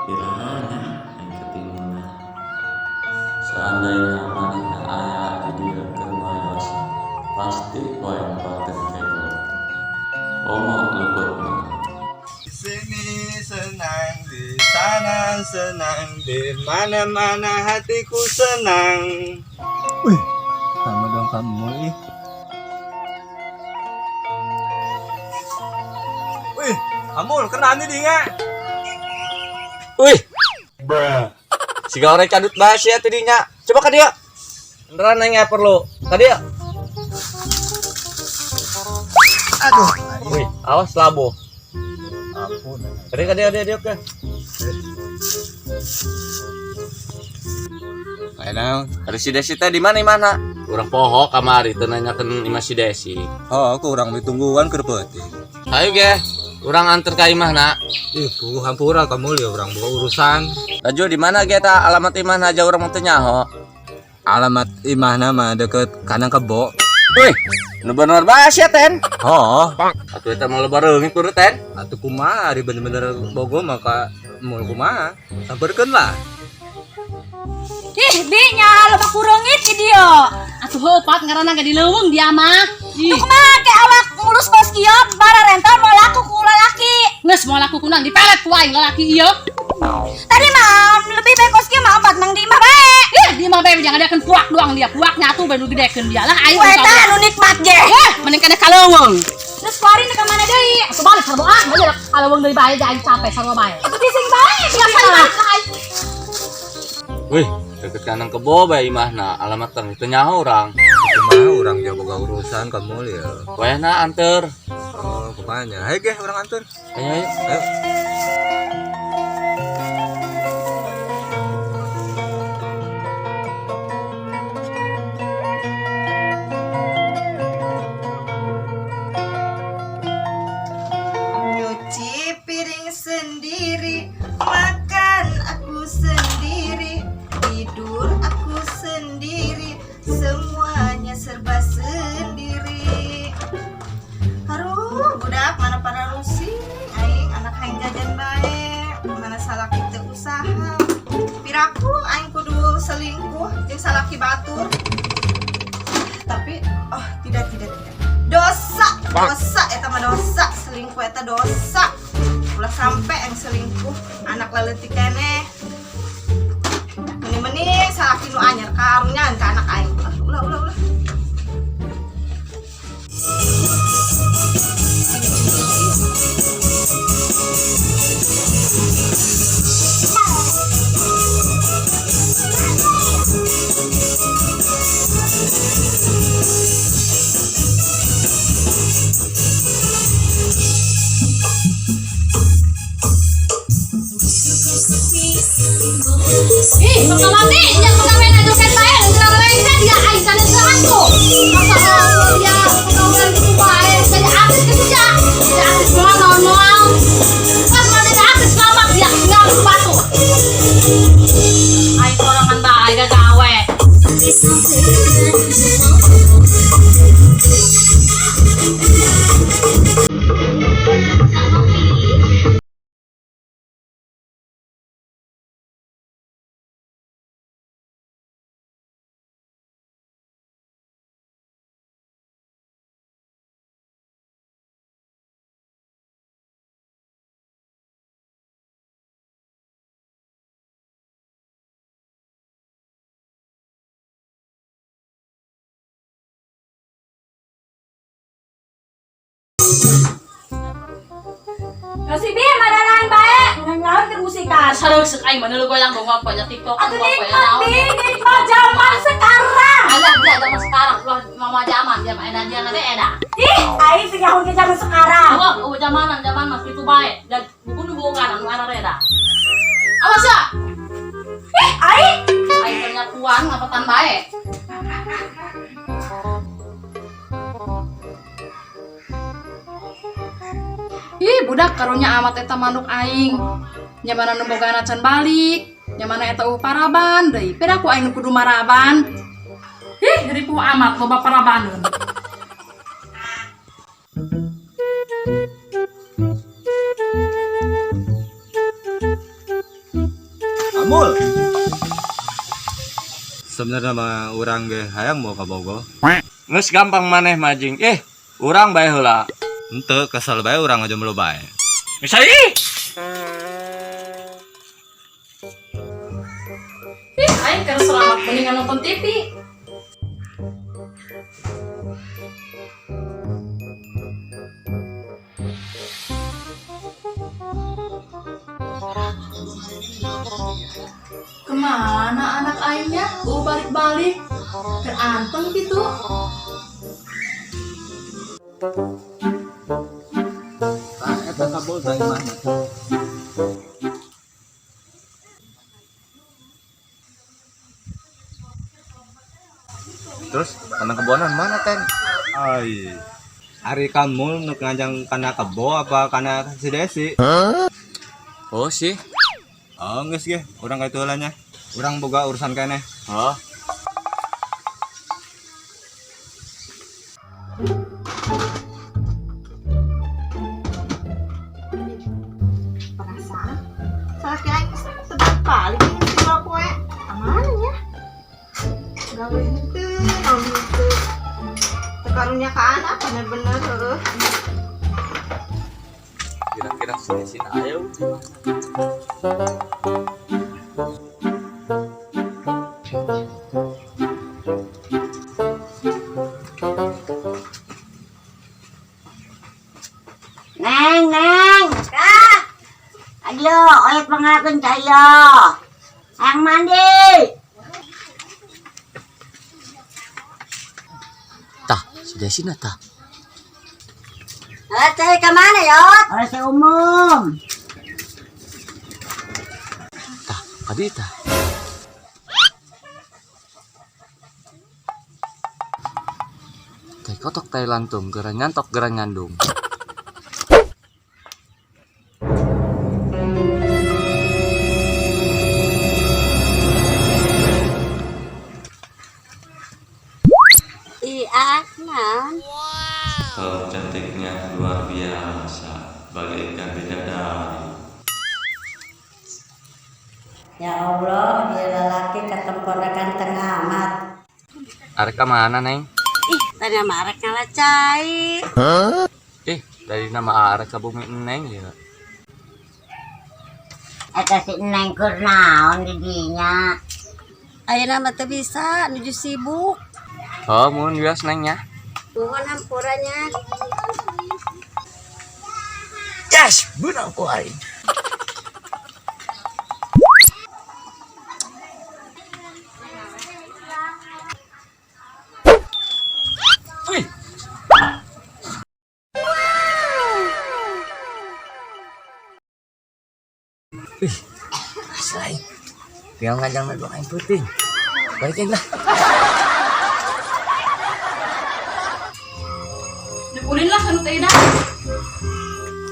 Iraha nya aing katingalna. Seandainya manehna aya di dieu keur mayos, pasti ku aing embalkeun kego. Komo leupeut mah. Di sini senang, di sana senang, di mana-mana hatiku senang. Wih, sama dong kamu ih. Wih, Amul kena nih dinga. Wih. Siga orang cadut bae sia teh dinya. Coba ka dieu. Beneran aing perlu. Ka dieu. Aduh, Wih, awas labuh. Ampun. Ka dieu ka dieu dieu dieu ke. Kayak naon? Ari si Desi teh di mana mana? Urang poho kamari teu nanyakeun imah si Desi. Oh, aku urang ditungguan keur peuting. Hayu ge, urang anter ka imahna. Ih, puguh hampura kamu lieu urang boga urusan. Laju di mana ge ta alamat imahna aja urang mah teu nyaho. Alamat imahna mah deket kandang kebo. Wih, nu bener bae sia ten. Oh, Atuh eta mah loba reungit kudu ten. atuh kumaha ari bener-bener bogo maka mul kumaha. Samperkeun lah. Ih, bi nya loba kureungit di dieu. Atuh heuh pat ngaranna ge dileuweung dia mah. Ih, Tuh kumaha ke awak ngurus bos kieu bararenta mau laku ku lalaki. Geus moal laku kunaon dipelet ku aing lalaki ieu. Tadi mah lebih baik kos kieu mah obat mang di imah bae. Ih, di mah bae jangan diakeun puak doang dia. Puaknya atuh bae nu gedekeun dia lah aing. Ku eta anu nikmat ge. Eh, mending keneh ka leuweung. Terus keluarin ke mana deui? Atuh balik sarua ah, balik ka leuweung deui bae aing capek sarua bae. Atuh bising bae. Siapa balik lah aing. Wih, deket kandang kebo bae imahna, alamat teh teu nyaho urang. Kumaha urang ge boga urusan kamu lieu. Wayahna anter. Oh, kumaha nya? Hayu ge urang antur. Ayo, ayo. Ayo. Nyuci piring sendiri, makan aku sendiri, tidur aku sendiri, semuanya serba sendiri. Aduh, budak mana para rusing, aing anak aing jajan bae, mana salaki teu usaha. Piraku aing kudu selingkuh jeung salaki batur. Tapi oh tidak tidak tidak. Dosa, dosa eta mah dosa, selingkuh eta dosa. Ulah sampai yang selingkuh anak leutik keneh. Meni-meni salaki nu anyar karunya ka anak aing. Ah, ulah ulah ulah. Ih, mati, yang pegawai ngajoket bae, geura rengse dia aing kana atuh. Masa dia pegawai gitu bae, jadi artis gitu ya. Jadi artis moal naon moal. Pas mana jadi artis selamat dia nggak batu. Aing sorangan bae gagawe. Si bi madarahan bae, ngelawan keur musikan. Sareuk seuk aing mah neuleuh goyang bongok poe TikTok Atuh poe nikmat naon. bi, nikmat zaman sekarang. Alah dia zaman sekarang, ulah mama zaman dia mah edan dia nanti edan. Ih, aing teu nyaho ke zaman sekarang. Awak, oh zamanan zaman mah kitu bae. Dan buku nu boga anu arareda. Awas ya. Ih, aing Aing teh nyakuan ngapetan bae. Ih, budak karunya amat eta manuk aing. Nya mana nu bogana can balik, nya mana eta eueuh paraban deui. Peda ku aing nu kudu maraban. Ih, ripuh amat loba parabaneun. Amul. Sebenarnya mah urang ge hayang mau ka Bogor. Geus gampang maneh majing. Urang bae heula. Henteu kesel bae urang ngajomblo bae. Geus ih. Ih, aing keur selamat mendingan nonton TV. Kemana anak aingnya? Oh, balik-balik. Keranteng gitu. Tah eta kabul tah imahna. Terus kana kebonan mana ten? Ai. Ari kamu nu ngajang kana kebo apa kana si Desi? Oh sih. Oh geus ge, urang ka itu heula nya. Urang boga urusan keneh. Oh. Perasaan salah kira aing tebak balik ini si poe. Kamana nya? Gawe henteu, naon henteu. Teu karunya ka anak bener-bener heueuh. Kira-kira sini sini ayo. Neng, neng. Kak. Ayo, oyot pangalakeun cai yo. Hayang mandi. Tah, si Desi na tah. Lah, cai ka mana, Yot? Oleh si umum. Tah, kadi tah. Tai kotok tai lantum, geura nyantok geura nyandung. Iya, naon? Kalau cantiknya luar biasa, bagaikan bidadari. Ya Allah, dia lelaki ketemporakan tengah amat. Arek ka mana, Neng? Ih, tanya mah arek ngala cai. Ih, dari nama arek ka bumi Neng ya. Eta si Neng keur naon di dinya? Ayeuna mah teu bisa, nuju sibuk. Oh, mun wios Neng nya. Nuhun hampuranya. Yes, beunang ku aing. Wih. Wih, asli. Tinggal ngajang dua kain putih. Balikin lah. Ulin lah kanu teh dah.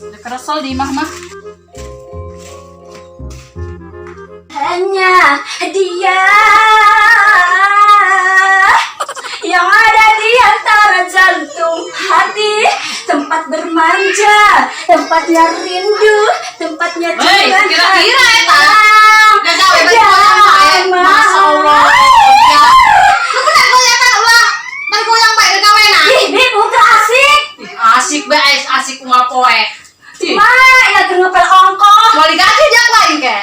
Udah keresel di imah mah. Hanya dia yang ada di antara jantung hati, tempat bermanja, tempatnya rindu, tempatnya Hei, Tuhan kira-kira eta. hayang. Gawe bari goyang bae. Masya Allah. Ya. Lu bener goyang kan ulah. Bari goyang bae gawe na. Ih, Bi, buka asik. Asik bae, asik unggal poe. Ih, Ma, ya keur ngepel ongkoh. Moal digaji jak lain ke.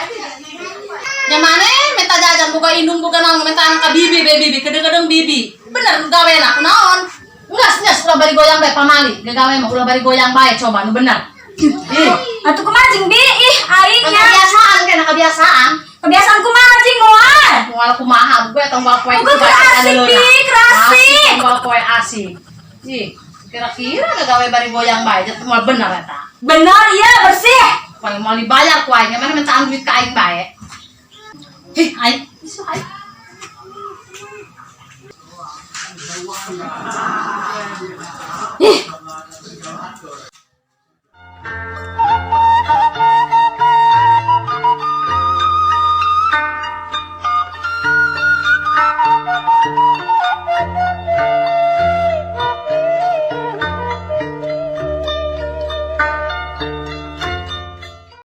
Nya maneh minta jajan buka indung buka naon minta ka bibi be bibi kedeng-kedeng bibi. Bener gawe na kunaon? Enggak, nya ulah bari goyang bae pamali. Gawe mah ulah bari goyang bae coba nu bener. Ih, Atuh kumaha jeung Bi? Ih, aing nya. kebiasaan kena kebiasaan. Kebiasaan kumaha jeung moal? Moal kumaha gue tong moal poe Bukan kerasik, Bi, kerasik. Asik moal poe asik. Ih, kira-kira gawe bari goyang bae jadi moal bener eta. Bener iya bersih. Kuaing moal dibayar ku aing, mana mintaan duit ka aing bae. Ih, aing, isu aing. Ih.